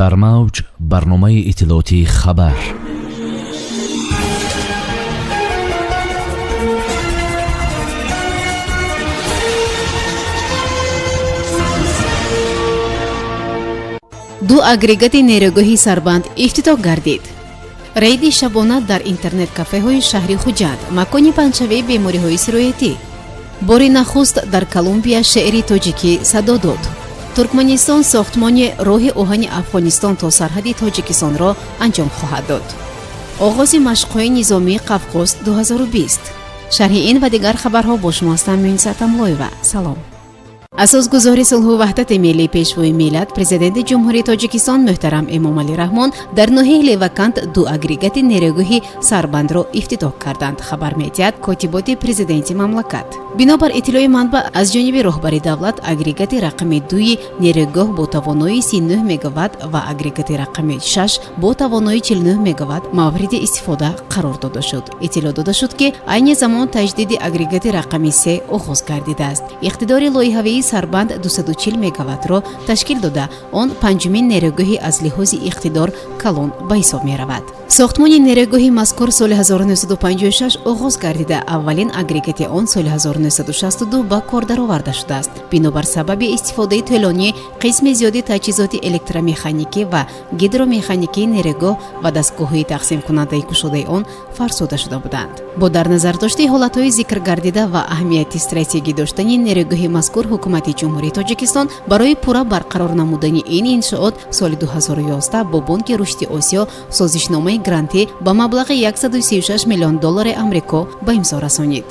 Дар мавҷ барномаи иттилоотии «Хабар». Ду агрегати нерӯгоҳи Сарбанд ифтитоҳ гардид. Рейди шабона дар интернет-кафеҳои шаҳри Хуҷанд, макони паҳншавии бемориҳои сироятӣ. Бори нахуст дар Колумбия шеъри тоҷикӣ садо дод. Туркманистон сохтмони роҳи оҳани Афғонистон то сарҳади Тоҷикистонро анҷом хоҳад дод. Оғози машқҳои низомии Қавқоз 2020. Шарҳи ин ва дигар хабарҳо бо шумо ҳастам Мюнса Тамлоева. Салом. Асосгузори сулҳу ваҳдати миллӣ, Пешвои миллат, Президенти Ҷумҳурии Тоҷикистон муҳтарам Эмомалӣ Раҳмон дар ноҳияи Левакант ду агрегати нерӯгоҳи Сарбандро ифтитоҳ карданд, хабар медиҳад котиботи президенти мамлакат. Бинобар иттилои манбаъ, аз ҷониби роҳбари давлат агрегати рақами дуи нерӯгоҳ бо тавоноии 39 мегаватт ва агрегати рақами 6 бо тавоноии 49 мегаватт мавриди истифода қарор дода шуд. Иттилоъ дода шуд, ки айни замон таҷдиди агрегати рақами 3 оғоз гардидааст. Иқтидори лоиҳавии Сарбанд 240 мегаваттро ташкил дода, он панҷумин нерӯгоҳи аз лиҳози иқтидор калон ба ҳисоб меравад. Сохтмони нерӯгоҳи мазкур соли 1956 оғоз гардида, аввалин агрегати он соли 1962 ба кор дароварда шудааст. Бинобар сабаби истифодаи тӯлонӣ, қисми зиёди таҷҳизоти электромеханикӣ ва гидромеханикии нерӯгоҳ ва дастгоҳҳои тақсимкунандаи кушодаи он фарсуда шуда буданд. Бо дар назардошти ҳолатҳои зикргардида ва аҳамияти стратегӣ доштани нерӯгоҳи мазкур, Ҳукумати Ҷумҳурии Тоҷикистон барои пурра барқарор намудани ин иншоот соли 2011 бо Бонки рушди Осиё созишномаи грантӣ ба маблағи 136 миллион доллари Амрико ба имзо расонид.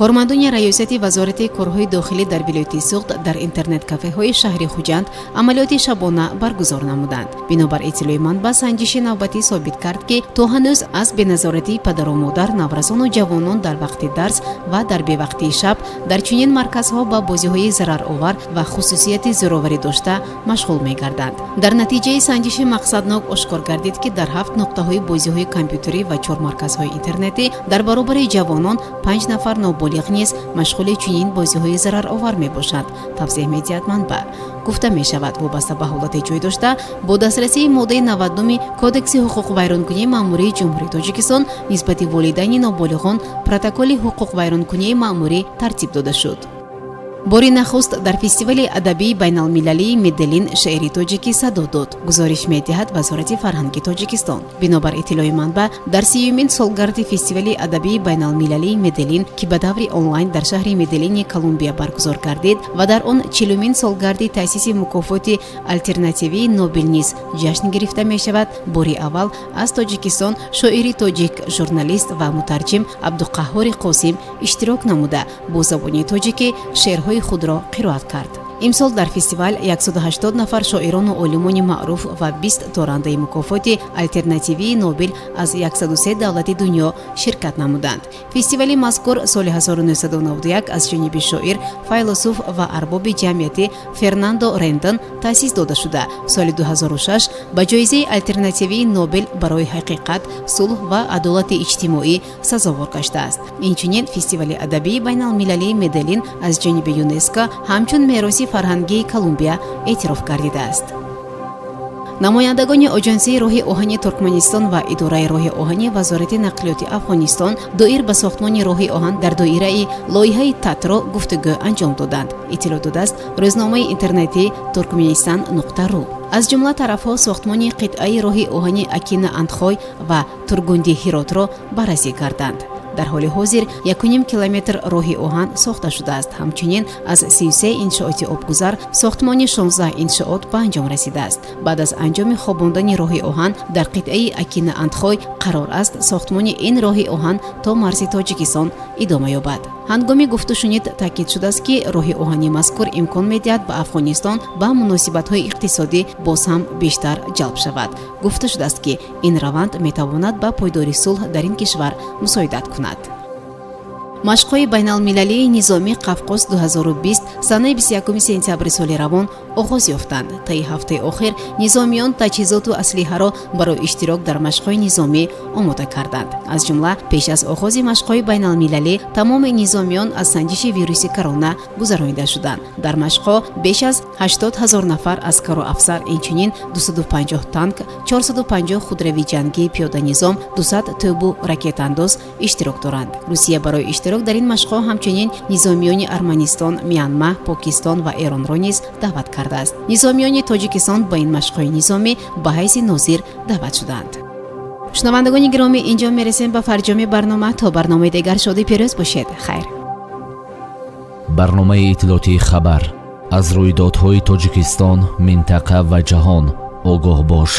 Кормандони Раёсати Вазорати корҳои дохилӣ дар вилояти Суғд дар интернет-кафеҳои шаҳри Хуҷанд амалиёти шабона баргузор намуданд. Бинобар иттилои манбаъ, санҷиши навбатӣ собит кард, ки то ҳанӯз аз беназоратии падару модар наврасону ҷавонон дар вақти дарс ва дар бевақтии шаб дар чунин марказҳо ба бозиҳои зараровар ва хусусияти зӯроварӣ дошта машғул мегарданд. Дар натиҷаи санҷиши мақсаднок ошкор гардид, ки дар ҳафт нуқтаҳои бозиҳои компютерӣ ва чор марказҳои интернетӣ дар баробари ҷавонон панҷ нафар ноболиғ низ машғули чунин бозиҳои зараровар мебошанд, тавзеҳ медиҳад манбаъ. Гуфта мешавад, вобаста ба ҳолати ҷой дошта бо дастрасии моддаи 90-уми Кодекси ҳуқуқвайронкунии маъмурии Ҷумҳурии Тоҷикистон нисбати волидайни ноболиғон протоколи ҳуқуқвайронкунии маъмурӣ тартиб дода шуд. Бори нахуст дар фестивали адабии байналмилалии Меделин шеъри тоҷикӣ садо дод, гузориш медиҳад Вазорати фарҳанги Тоҷикистон. Бинобар иттилои манбаъ, дар сиюмин солгарди фестивали адабии байналмилалии Меделин, ки ба даври онлайн дар шаҳри Меделини Колумбия баргузор гардид ва дар он 40-умин солгарди таъсиси мукофоти алтернативии Нобел низ ҷашн гирифта мешавад, бори аввал аз Тоҷикистон шоири тоҷик, журналист ва мутарҷим Абдуқаҳҳори Қосим иштирок намуда, бо забони тоҷикӣ шеърҳои худро қироат кард. Имсол дар фестивал 180 нафар шоирону олимони маъруф ва 20 дорандаи мукофоти алтернативии Нобел аз 103 давлати дунё ширкат намуданд. Фестивали мазкур соли 1991 аз ҷониби шоир, файлосуф ва арбоби ҷамъиятӣ Фернандо Рендон таъсис дода шуда, соли 2006 ба ҷоизаи алтернативии Нобел барои ҳақиқат, сулҳ ва адолати иҷтимоӣ сазовор гаштааст. Инчунин фестивали адабии байналмилалии Меделин аз ҷониби ЮНЕСКО ҳамчун мероси фарҳангии Колумбия эътироф гардидааст. Намояндагони Оҷонсии роҳи оҳани Туркманистон ва Идораи роҳи оҳани Вазорати нақлиёти Афғонистон доир ба сохтмони роҳи оҳан дар доираи лоиҳаи ТАТРО гуфтугӯ анҷом доданд, иттилоъ додааст рӯзномаи интернетии Туркменистан нуқта ру. Аз ҷумла тарафҳо сохтмони қитъаи роҳи оҳани Акина Андхой ва Тургунди Ҳиротро баррасӣ карданд. Дар ҳоли ҳозир 1,5 километр роҳи оҳан сохта шудааст. Ҳамчунин аз 33 иншооти обгузар сохтмони 16 иншоот ба анҷом расидааст. Баъд аз анҷоми хобондани роҳи оҳан дар қитъаи Акина Андхой қарор аст сохтмони ин роҳи оҳан то марзи Тоҷикистон идома ёбад. Ҳангоми гуфтушунид таъкид шудааст, ки роҳи оҳани мазкур имкон медиҳад ба Афғонистон ба муносибатҳои иқтисодӣ боз ҳам бештар ҷалб шавад. Гуфта шудааст, ки ин раванд метавонад ба пойдори сулҳ дар ин кишвар мусоидат кунад. Машқҳои байналмилалии низомии Қавқоз 2020 санаи 21 сентябри соли равон оғоз ёфтанд. Таи ҳафтаи охир низомиён таҷҳизоту аслиҳаро барои иштирок дар машқҳои низомӣ омода карданд. Аз ҷумла, пеш аз оғози машқҳои байналмилалӣ тамоми низомиён аз санҷиши вируси корона гузаронида шуданд. Дар машқҳо беш аз 80 ҳазор нафар аскару афсар, инчунин 250 танк, 450 худрави ҷангии пиёданизом, 200 тӯбу ракетаандоз иштирок доранд. Русия барои иштирок дар ин машқҳо ҳамчунин низомиёни Арманистон, Мянма, Покистон ва Эронро низ даъват кардааст. Низомиёни Тоҷикистон ба ин машқҳои низомӣ ба ҳайси нозир даъват шуданд. Шунавандагони гиромӣ, инҷо мерасем ба фарҷоми барнома. То барномаи дигар шоди пирӯз бошед. Хайр. Барномаи иттилоотии «Хабар». Аз рӯйдодҳои Тоҷикистон, минтақа ва ҷаҳон огоҳ бош.